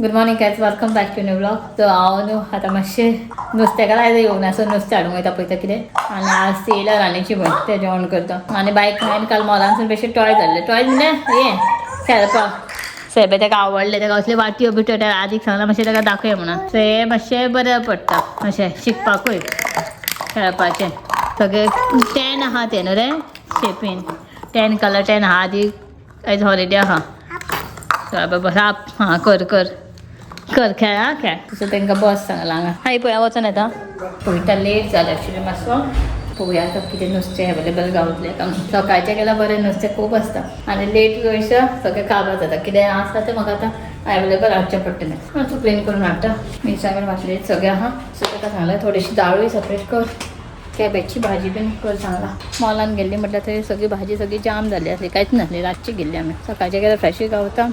Good morning guys, welcome back to new vlog. तर हांव न्हू आतां मातशें नुस्तेकार आयज येवना सो नुस्तें हाडूंक वयता पळयता कितें. आनी आज ती येयल्या राणीची भयण, तें जेवण करता. आनी बायक हांवें काल मॉलानसून बेश्टे टॉय धाडले. टॉय म्हणजे हें खेळपाक. सो तेका आवडलें, तेका असले वाटयो बिटयो. त्या आदीक सांगलां मातशें तेका दाखय म्हणून. सो हें मातशें बरें पडटा मातशें शिकपाकूय खेळपाचें. सगळे 10 आहा ते न्हू रे शेपीन, 10 कलर 10 आहा. आदी आयज हॉलिडे आहा. चल बाबा, साप हां कर कर कर, खेळ आं खेळ. तसो तांकां बस सांगलां हांगा. हाय पळय वचोन येता पळयता. लेट जालें एक्चुली मातसो. पळोवया आतां कितें नुस्तें अवेलेबल गावतलें. सकाळचें गेल्यार बरें, नुस्तें खूब आसता आनी लेट वयशा सगळें काबार जाता. कितें आसा तें म्हाका आतां अवेलेबल हाडचें पडटलें. मातसो क्लीन करून हाडटा. मिरसांग घातली सगळें आहा. सो ताका सांगलें थोडीशी दाळूय सेपरेट कर, कॅबेजची भाजी बीन कर सांगलां. मॉलान गेल्ली म्हटल्यार थंय सगळी भाजी सगळी जाम जाल्ली आसली, कांयच नासली. रातची गेल्ली आमी. सकाळचें गेल्यार फ्रेशूय गावता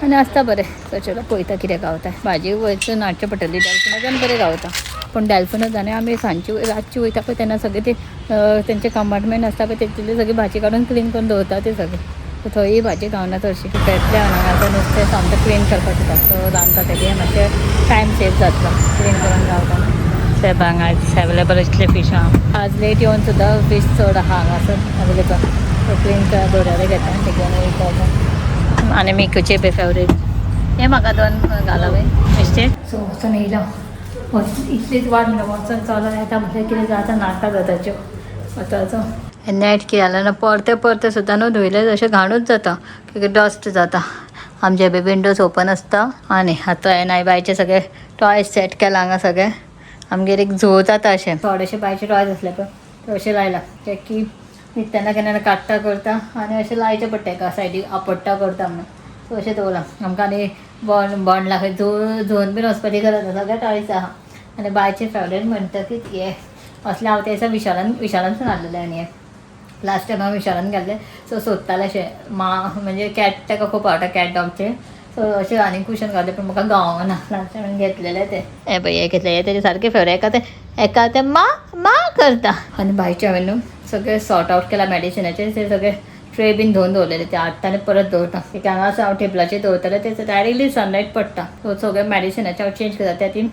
आनी आसता बरें. सो चलो पळयता कितें गावता. भाजी वचून हाडचें पडटली. डॅल्फिनाच्यान बरें गावता, पूण डॅल्फिनाच आनी आमी सांजची रातची वयता पळय तेन्ना सगळें ते तेंचे कंपार्टमेंट आसता पळय, तेतूंतली सगळी भाजी काडून क्लीन करून दवरता ते सगळें. सो थंय भाजी गावना चडशी. पेटले हांगा. आतां नुस्तें सामकें क्लीन करपाक दिता. सो रांदता तेजें मातशें टायम सेव जातलो, क्लीन करून गावता. साहेब हांगा अवेलेबल इतले फीश आहा. आज लेट येवन सुद्दां फीश चड आहा हांगासर अवेलेबल. सो क्लीन दोऱ्यार घेता आनी ते घेवन वयता. आनी मिकूचे बी फेवरेट हे म्हाका दोन घाला बाय बेश्टे. सो वचून येयलो. इतलीच वाट म्हणल्यार वचून चलत येता म्हटल्यार कितें जाता, नाका जाता वताचो. नेट कितें जालें ना, परते परते सुद्दां न्हू धुयलें अशें घाणूच जाता कित्याक डस्ट जाता. आमचे बी विंडोज ओपन आसता. आनी आतां हांवें हांवें बायचे सगळे टॉयज सेट केला हांगा सगळे. आमगेर एक झो जाता अशें. थोडेशे बायचे टॉयज आसले पळय ते अशें लायला ते की न्हिदतना केन्ना काडटा करता आनी अशें लायचें पडटा एका सायडीक, आपडटा करता म्हणून. सो अशें दवरलां. आमकां आनी बॉन्ड बॉन्ड खंय झो झोन बीन वचपाची गरज ना, सगळे टॉयज आहा. आनी बायचे फेवरेट म्हणटकीच हे असले हांव ते दिसा विशालानसून हाडलेले. आनी हे लास्ट टायम हांव विशालान गेल्लें, सो सोदतालें अशें मा म्हणजे कॅट ताका खूब आवडटा, कॅट डॉगचे. सो अशें आनी कुशन घातलें, पूण म्हाका गावना. लास्ट टायम घेतलेलें तें. हे पळय हे घेतलें, हे तेजें सारकें फेवरेट. एका तें एका तें मा मा करता. आनी बायचें हांवें न्हू सगळें सॉर्ट आवट केलां. मॅडिसिनाचें ते सगळे ट्रे बीन धुवन दवरलेले, ते हाडटा आनी परत दवरता. कित्याक हांगा हांव टेबलाचेर दवरतालें ते डायरेक्टली सनलायट पडटा. सो सगळें मॅडिसिनाचें हांव चेंज करता. त्या ती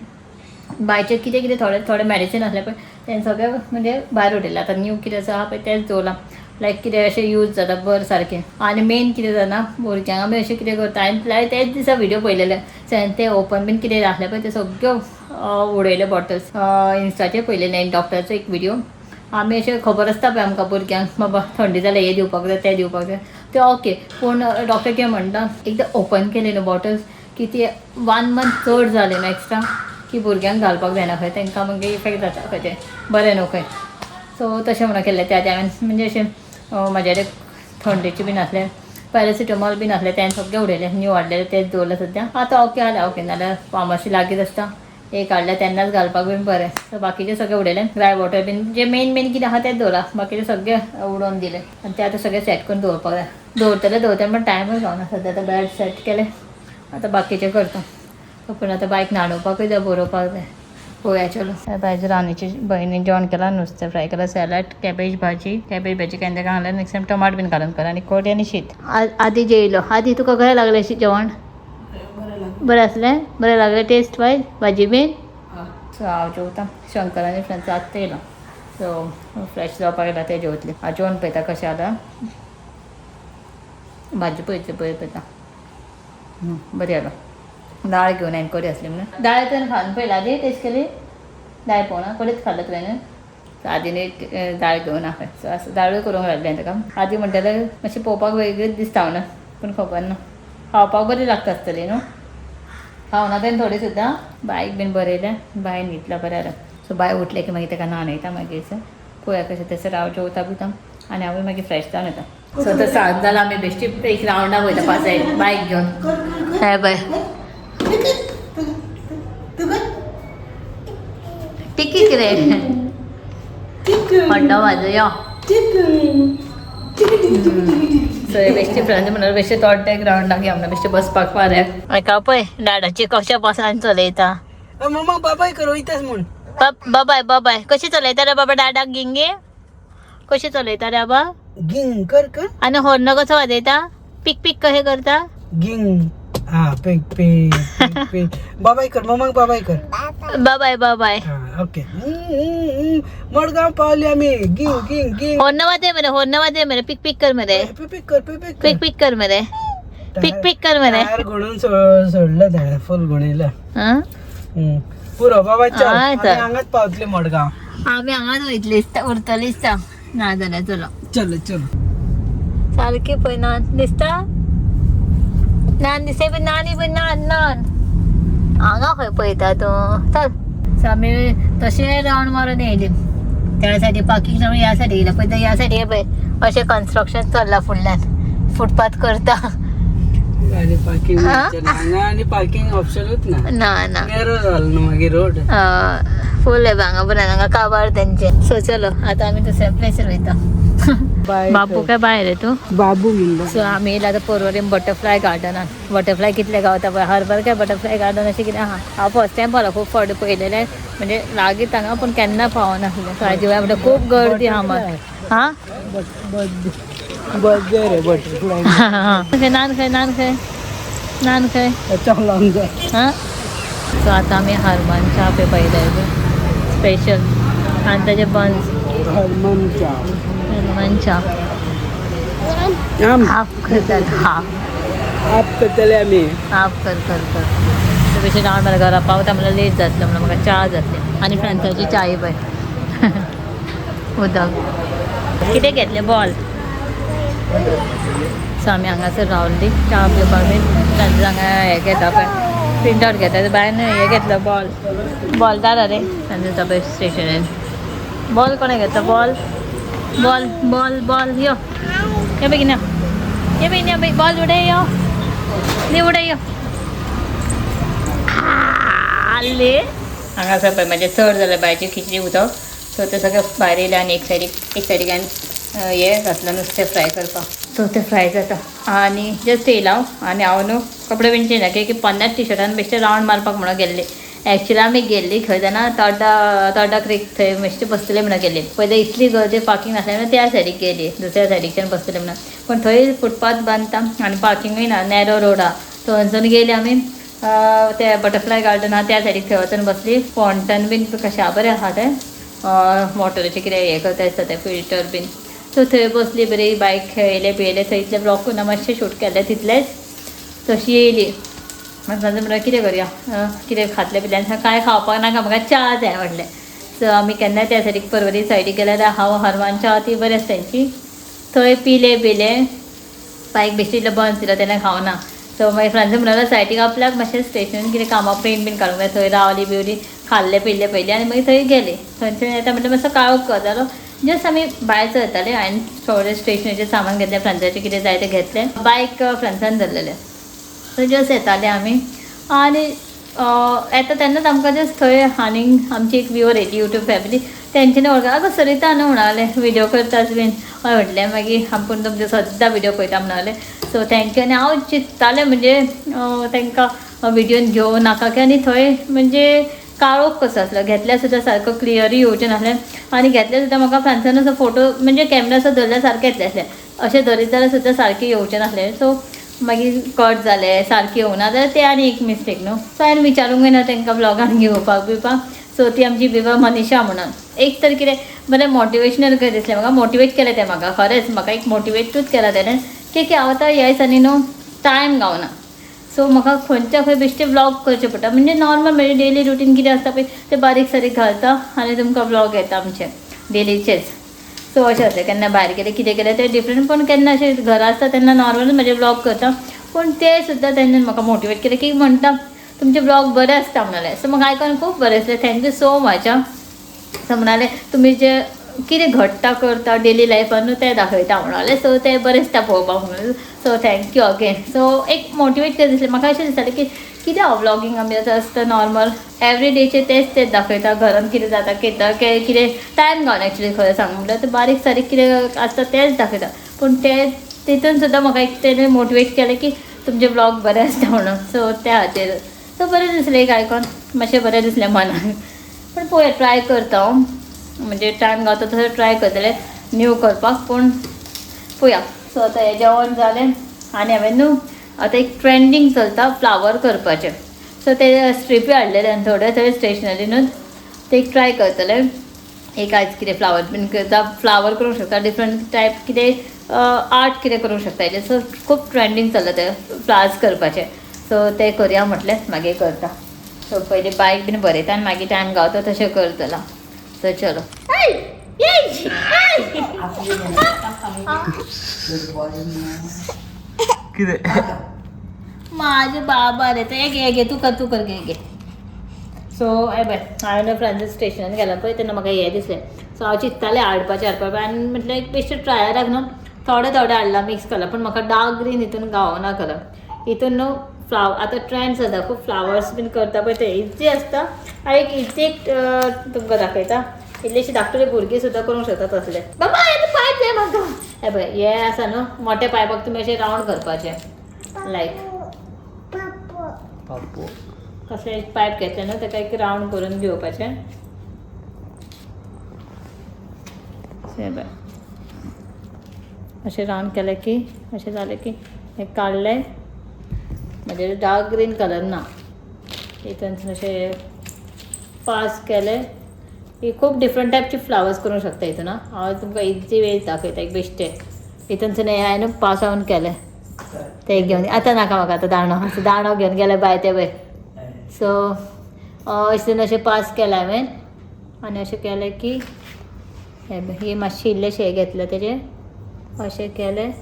बायचें कितें कितें थोडे थोडे मॅडिसीन आसलें पळय तें सगळें म्हणजे भायर उडयलें. आतां न्यू कितें आसा पळय तेंच दवरलां, लायक कितें अशें यूज जाता बरें सारकें. आनी मेन कितें जाणा, भुरग्यांक आमी अशें कितें करता. हांवें तेच दिसा व्हिडियो पळयलेले, ते ओपन बीन कितें आसलें पळय ते सगळ्यो उडयले बॉटल्स. इन्स्टाचेर पळयलेले डॉक्टराचो एक व्हिडियो. आमी अशें खबर आसता पळय आमकां भुरग्यांक बाबा थंडी जाल्यार हें दिवपाक जाय, तें दिवपाक जाय, तें ओके. पूण डॉक्टर कितें म्हणटा, एकदां ओपन केले न्हू बॉटल्स की ती वन मंथ चड जाले न्हू एक्स्ट्रा की भुरग्यांक घालपाक जायना खंय, तांकां मागीर इफेक्ट जाता खंय, तें बरें न्हू खंय. सो तशें म्हणून केल्लें त्या हांवें. म्हणजे अशें म्हाजे थंडेचे बीन आसलें, पॅरासिटामॉल बीन आसलें, तें सगळें उडयलें. न्यू हाडलेलें तेंच दवरलें सद्या. आतां ओके जालें. ओके नाल्यार फार्मासी लागींच आसता, एक हाडलें तेन्नाच घालपाक बीन बरें. सो बाकीचें सगळें उडयलें. ड्राय वॉटर बीन जे मेन मेन कितें आहा तेंच दवरलां, बाकीचें सगळें उडोवन दिलें. आनी तें आतां सगळें सेट करून दवरपाक जाय. दवरतलें दवरतलें पण टायमूय गावना. सद्या आतां बेड सेट केलें, आतां बाकीचें करता. पूण आतां बायक न्हाणोवपाकूय जाय, बरोवपाक जाय. पळोवया चलो. बायज रान्नीची भयणीन जेवण केलां. नुस्तें फ्राय केलां, सॅलड, कॅबेज भाजी. कॅबेज भाजी केन्ना ताका घातल्यार नेक्स्ट टायम टमाट बीन घालून कर. आनी कोडी आनी शीत. आदी जेयलो. आदी, तुका कशें लागलें जेवण? बरें आसलें? बरें लागलें टेस्ट वायज भाजी बीन? सो हांव जेवता. शंकर आनी फ्रेंड्स आत्तां येयलो, सो फ्रेश जावपाक येयला, ते जेवतले. हांव जेवण पळयता कशें जालां. भाजी पळयतली पळय पळयता. बरी जालां. दाळ घेवन हांवें कडी आसली म्हणून. दाळ तुवें खावन पळयला आदी? टेस्ट केली दाळ? पळोवना कडीच खाल्लें तुवें? आदीन दाळ घेवन आहा. सो आसा, दाळूय करूंक लागलें ताका. आदी म्हणटालें मातशें पळोवपाक वेगळीच दिसता म्हणून, पूण खबर ना, खावपाक बरी लागता आसतली न्हू. खावना तेन्ना थोडी सुद्दां. बायक बीन बरयलें, बाय न्हिदला बरें जालें. सो बाय उठलें की मागीर ताका न्हाणयता. मागीर पळोवया कशें तशें. हांव जेवता बिता आनी हांवूय मागीर फ्रेश जावन येता. सो आतां सांज जालां, आमी बेश्टी एक रावंडाक वयता पासय बायक घेवन. हे बाय टिकी कितें हड्डो वाजो यो. सो बेश्टी फ्रेंड्स म्हणल्यार बेश्टे थोडे ग्रावंडाक या म्हणून बेश्टे बसपाक वाऱ्याक. एका पळय डाडाची कशा पासान चलयता. मम्मा बाबाय कर वयतास म्हूण. बाबाय बाबाय कशी चलयता रे बाबा? डाडाक गिंगे कशी चलयता रे बाबा? गिंग कर कर. आनी हॉर्न कसो वाजयता? पीक पीक कशें करता? गिंग. हा पिंक पिंक पिंक. बाबाय कर मम्माक, बाबाय कर. बाय बाय. हा ओके. मडगाव पावली आमी. गिंग गिंग गिंग. हॉर्न वाजय मरे, हॉर्न वाजय मरे. पिक पिक कर मरे. पिक कर, पिक कर. पिक पिक कर मरे, पिक पिक कर मरे. टायर घोणून सोडलं त्याने, फुल घोणयला. हं? पुरो बाबा, चल. हा, आमी चल. हांगाच पावतली मडगाव. आमी हांगाच वयतली दिसता, उरतली दिसता. ना जाल्यार चलो. चल चल. सारकी पळय नान दिसता, नान दिसता पळय, नानी पळय, नान नान. हांगा खंय पळयता तूं? चल. सो आमी तशें रावंड मारून येयली त्या सायडी, पार्किंग रावंड ह्या सायडी येयला पळय. ह्या सायडी पळय अशें कन्स्ट्रक्शन चल्लां, फुडल्यान फुटपाथ करता. आणि पार्किंग हा? हांगा आणि पार्किंग ऑप्शनूच ना. ना ना. नॅरो जालो न्हू मागीर रोड. फूल आहे हांगा बरें, हांगा काबार तेंचे. सो चलो, आतां आमी दुसऱ्या प्लेसीर वयता. बापू काय भायर आहे तूं? बाबू म्हणलो. सो आमी येयला आतां पर्वरीम बटरफ्लाय गार्डनान. बटरफ्लाय कितले गावता पळय, हरभर काय बटरफ्लाय गार्डन अशें कितें आहा. हांव फर्स्ट टायम पावला, खूब फावटी पळयलेलें, म्हणजे लागींच हांगा, पूण केन्ना पावनासलें. सो हाजे वेळार म्हणटा खूब गर्दी आहा मग. हां. बर्थडे रे बटरफ्लाय. खंय नान? खंय नान? खंय नान? खंय? चलोंक जाय. हां. सो आतां आमी हरमान च्या पळय पळयता स्पेशल आनी ताजे बन्स. हरमन च्या. हरमान च्या. आम हाफ करतात हाफ. आप करतले आमी. हाफ कर कर कर. ते बेश्टे रावन मला घरा पावता म्हणल्यार लेट जातलो, म्हणून म्हाका च्या जातली. आनी फ्रांसाची च्याय पळय. उदक कितें घेतलें? बॉल. सो आमी हांगासर रावली च्या पिवपाक बीन. फ्रांसीस हांगा हें घेता पळय, प्रिंट आवट घेता. बायन हें घेतलो बॉल. बॉल दारा रे फ्रांसीस पळय स्टेशनरीन. बॉल कोणें घेतलो? Ball ball ball ball. यो यो बेगीन यो, यो बेगीन यो. बॉल उडय, यो नी उडय यो. आले हांगासर पळय म्हणजे चड जालें बायची खिचडी उदक. सो ते सगळें भायर येयलें आनी एक सायडीक, एक सायडीक हांवें हें घातलां नुस्तें फ्राय करपाक. सो तें फ्राय जाता आनी जस्ट येयला हांव. आनी हांव न्हू कपडे बीन चेंज की 50 टिशर्टान बेश्टे रावंड मारपाक म्हणून गेल्ले. एक्चुअली आमी गेल्ली खंय जाणा? तोड्डा, तोड्डा क्रीक. थंय बेश्टे बसतले म्हणून गेल्ली. पयलीं इतली गर्दी, पार्किंग नासलें म्हणून त्या सायडीक गेली, दुसऱ्या सायडीकच्यान बसतले म्हणून. पूण थंय फुटपाथ बांदता आनी पार्किंगूय ना, नॅरो रोड आहा. थंयसून गेली आमी ते बटरफ्लाय गार्डन आहा त्या सायडीक, थंय वचून बसली. फाउंटन बीन कशा बरें आहा तें, वॉटराचें कितें हें करता दिसता तें फिल्टर बीन. सो थंय बसली बरी, बायक खेळयलें पियेलें. थंय इतलें ब्लॉग करून मातशें शूट केलें तितलेंच. तशी येयली. मागीर म्हणल्यार कितें करया, कितें खातलें पितलें? आनी कांय खावपाक नाका म्हाका, च्या जाय म्हणलें. सो आमी केन्नाय त्या सायडीक पर्वरी सायडीक गेल्यार हांव हरमान च्या ती बरी आसता तेंची. थंय पिले पिले. बायक बेश्टी इल्लो बन्स दिलो, तेन्ना खावना. सो मागीर फ्रांसीस म्हणलें सायडीक आपल्याक मातशें स्टेशन कितें कामां प्रिंट बीन काडूंक जाय. थंय रावली बिवली, खाल्लें पिल्लें पयलीं आनी मागीर थंय गेली. थंयच्यान येता म्हणल्यार मातसो काळोख जालो. जस्ट आमी भायर सरताले, हांवें थोडें स्टेशनरीचें सामान घेतलें, फ्रांसाचें कितें जाय तें घेतलें. बायक फ्रांसान धरलेलें. सो जस्ट येताले आमी आनी येता तेन्नाच आमकां जस्ट थंय आनीक आमची एक व्यूवर येयली, युट्यूब फॅमिली. तेंच्यांनी वळखलें. आगो सरिता न्हू म्हणालें, व्हिडियो करताच बीन. हय म्हटलें. मागीर आपूण तुमचे सद्दां व्हिडियो पळयता म्हणालें. So thank you. आनी हांव चिंत्तालें म्हणजे तांकां व्हिडियोन घेवं नाका की, आनी थंय म्हणजे काळोख कसो आसलो, घेतल्यार सुद्दां सारको क्लियरूय येवचें नासलें. आनी घेतल्यार सुद्दां म्हाका फ्रांसान असो फोटो म्हणजे कॅमेरा असो धरल्यार सारकें येतलें आसलें, अशें धरीत जाल्यार सुद्दां सारकें येवचें नासलें. सो मागीर कट जालें, सारकें येवना जाल्यार तें आनी एक मिस्टेक न्हू. सो हांवें विचारूंकूय ना तांकां ब्लॉगान घेवपाक बिवपाक. सो ती आमची विवा मनीषा म्हणून एक तर कितें बरें मोटिवेशनल कशें दिसलें म्हाका, मोटिवेट केलें तें म्हाका. खरेंच म्हाका एक मोटिवेटूच केलां तेणें की की हांव आतां ह्या दिसांनी न्हू टायम गावना. सो म्हाका खंयच्या खंय बेश्टे व्लॉग करचे पडटा. म्हणजे नॉर्मल म्हणजे डेली रुटीन कितें आसता पळय तें बारीक सारीक घालता आनी तुमकां व्लॉग येता आमचे डेलीचेच. सो अशें आसलें, केन्ना भायर गेलें कितें केलें तें डिफरंट, पूण केन्ना अशें घरा आसता तेन्ना नॉर्मल म्हजे व्लॉग करता. पूण ते सुद्दां तेन्ना म्हाका मोटिवेट केलें की म्हणटा तुमचे व्लॉग बरे आसता म्हणाले. सो म्हाका आयकून खूब बरें दिसलें. Thank you so much. आं. सो म्हणाले तुमी जे कितें घडटा करता डेली लायफान न्हू तें दाखयता म्हणाले. सो तें बरें दिसता पळोवपाक म्हणून. So thank you again. So एक मोटिवेट कशें दिसलें म्हाका. अशें दिसतालें की कितें हांव व्लॉगींग आमी आतां आसता नॉर्मल एवरी डेचे तेच तेच दाखयता, घरान कितें जाता कितें कितें टायम गावना. एक्चुली खरें सांगू म्हणल्यार तें बारीक सारीक कितें आसता तेंच दाखयता. पूण तें तितून सुद्दां म्हाका एक तेणें मोटिवेट केलें की तुमचे व्लॉग बरें आसता म्हणून. सो त्या खातीर सो बरें दिसलें एक आयकोन, मातशें बरें दिसलें मनाक. पूण पळोवया, ट्राय करता हांव, म्हणजे टायम गावता तसो ट्राय करतलें न्यू करपाक, पूण पळोवया. सो आतां हें जेवण जालें आनी हांवें न्हू आतां एक ट्रेंडींग चलता फ्लावर करपाचें. सो ते स्ट्रिपी हाडलेले आनी थोडे थंय स्टेशनरी न्हू ते एक ट्राय करतले. एक आयज कितें फ्लावर बीन करता, फ्लावर करूंक शकता, डिफरंट टायप कितें आर्ट कितें करूंक शकता हेजेर. सो खूब ट्रेंडींग चल्ला ते फ्लावर्स करपाचे. सो ते करुया म्हटलें, मागीर करता. सो पयलीं बायक बीन बरयता आनी मागीर टायम गावता तशें करतलो. सो चलो. कितें? माझे बाबा रे ते घे घे, तूं कर, तूं कर, घे घे. सो हे पळय, हांवें फ्रांसीस स्टेशनान गेला पळय तेन्ना म्हाका हें दिसलें. सो हांव चिंत्तालें हाडपाचें हाडपाचें आनी म्हटलें एक बेश्टें ट्रायलाक न्हू थोडे थोडे हाडला मिक्स केला, पूण म्हाका डार्क ग्रीन हितून गावना कलर. हितून न्हू फ्लावर आतां ट्रेंड जाता खूब फ्लावर्स बीन करता पळय ते इजी आसता. आनी एक इजी एक तुमकां दाखयता, इल्लीशी धाकटुली भुरगीं सुद्दां करूंक शकता तसलें. बाबा हें पायप जाय म्हाका. हें पळय, हें आसा न्हू मोठे पायपाक तुमी अशें रावंड करपाचें, लायक पापो कसलें एक पायप घेतलें न्हू ताका एक रावंड करून घेवपाचें. हें पळय, अशें रावंड केलें की अशें जालें की हें काडलें. म्हणजे डार्क ग्रीन कलर ना, हितून अशें पास केलें की खूब डिफरंट टायपचे फ्लावर्स करूंक शकता हितून. हांव तुमकां इजी वे दाखयता एक बेश्टें. हितूनसून हें हांवें पास ऑन केलें तें घेवन. आतां नाका म्हाका आतां दांडो, दांडो घेवन गेले बाय ते पळय. सो अशें अशें पास केलें हांवें आनी अशें केलें की हे मातशें इल्लेशें हें घेतलें तेजें अशें केलें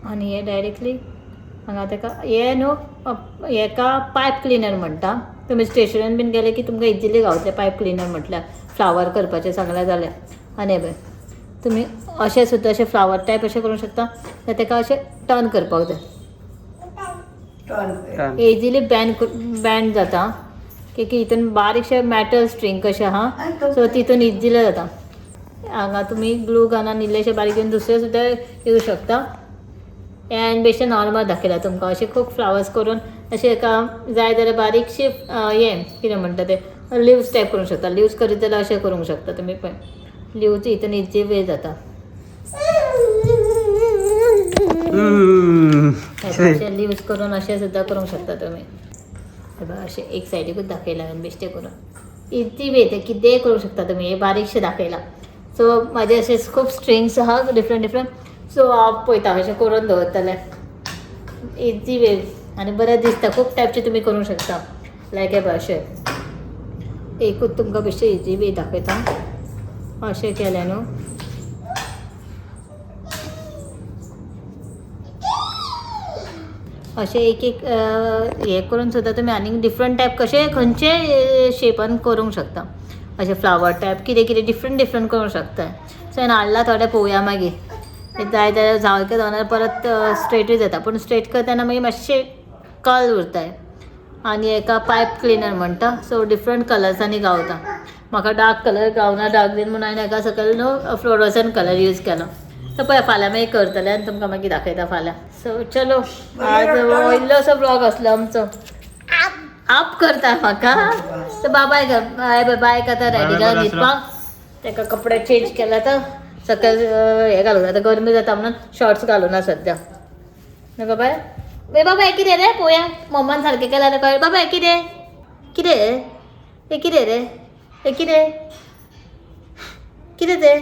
आनी हे डायरेक्टली हांगा ताका हें न्हू हेका पायप क्लिनर म्हणटा. तुमी स्टेशनान बीन गेले की तुमकां इजिली गावतलें पायप क्लिनर म्हटल्यार फ्लावर करपाचें सांगलें जाल्यार. आनी हें पळय, तुमी अशें सुद्दां अशें फ्लावर टायप अशें करूंक शकता, जाल्यार ताका अशें टर्न करपाक जाय. इजिली बँड जाता की हितून बारीकशे मॅटल स्ट्रींग कशें आहा, सो तितून इजिली जाता. हांगा तुमी ग्लू गनान इल्लेशे बारीक घेवन दुसरें सुद्दां येवं शकता. हें हांवें बेश्टें नॉर्मल दाखयलां तुमकां. अशें खूब फ्लावर्स करून अशें एका जाय जाल्यार बारीकशी हें कितें म्हणटा तें लिव्स टायप करूंक शकता. लिव्स करीत जाल्यार अशें करूंक शकता तुमी पळय. लिव्स हितून इजी वे जाता. अशें लिव्स करून अशें सुद्दां करूंक शकता तुमी. अशें एक सायडीकूच दाखयलां हांवें बेश्टें करून. इजी वे तें कितेंय करूंक शकता तुमी. हें बारीकशें दाखयलां. सो म्हाजे अशे खूब स्ट्रिंग्स आहा डिफरंट डिफरंट. सो हांव पळयता अशें करून दवरतलें. इजी वे आनी बरें दिसता. खूब टायपचे तुमी करूंक शकता. लायक हे पळय अशें एकूच तुमकां बेश्टें इजी वे दाखयता. अशें केलें न्हू अशें एक एक हें करून सुद्दां तुमी आनीक डिफरंट टायप कशें खंयचेय शेपान करूंक शकता. अशें फ्लावर टायप कितें कितें डिफरंट डिफरंट करूंक शकता. सो हांवें हाडला थोडें पळोवया मागीर जाय जाल्यार सारकें जावना परत स्ट्रेटूय जाता, पूण स्ट्रेट करतना मागीर मातशें कल उरताय. आनी एका पायप क्लिनर म्हणटा. सो डिफरंट कलर्सांनी गावता. म्हाका डार्क कलर गावना, डार्क ग्रीन म्हणून हांवें एका सकयल न्हू फ्लोरोसंट कलर यूज केलो. सो पळय फाल्यां मागीर करतलें आनी तुमकां मागीर दाखयता फाल्यां. सो चलो, आज इल्लोसो ब्लॉग आसलो आमचो. आप करता म्हाका. सो बाबाय कर, बाय बाय आतां रेडी जाला न्हिदपाक. ताका कपडे चेंज केला आतां सकयल हें घालूं, आतां गरमी जाता म्हणून शॉर्ट्स घालूना सद्या. न्हू बाबाय? ए बाबा हें कितें रे पळोवया, मम्मान सारकें केलां जाल्यार कळ्ळें. बाबा हें कितें कितें हें कितें रे हें कितें कितें तें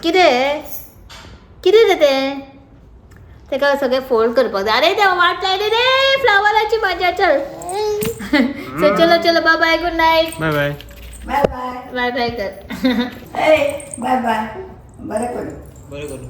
कितें कितें रे तें? ताका सगळें फोल्ड करपाक जाय. अरे देवा वाट लायली रे फ्लावराची मजा. चल सो चलो चलो, bye bye, good night. Bye bye. Bye bye. Bye bye कर. बाय बाय. बरें करूं. बरें करूं.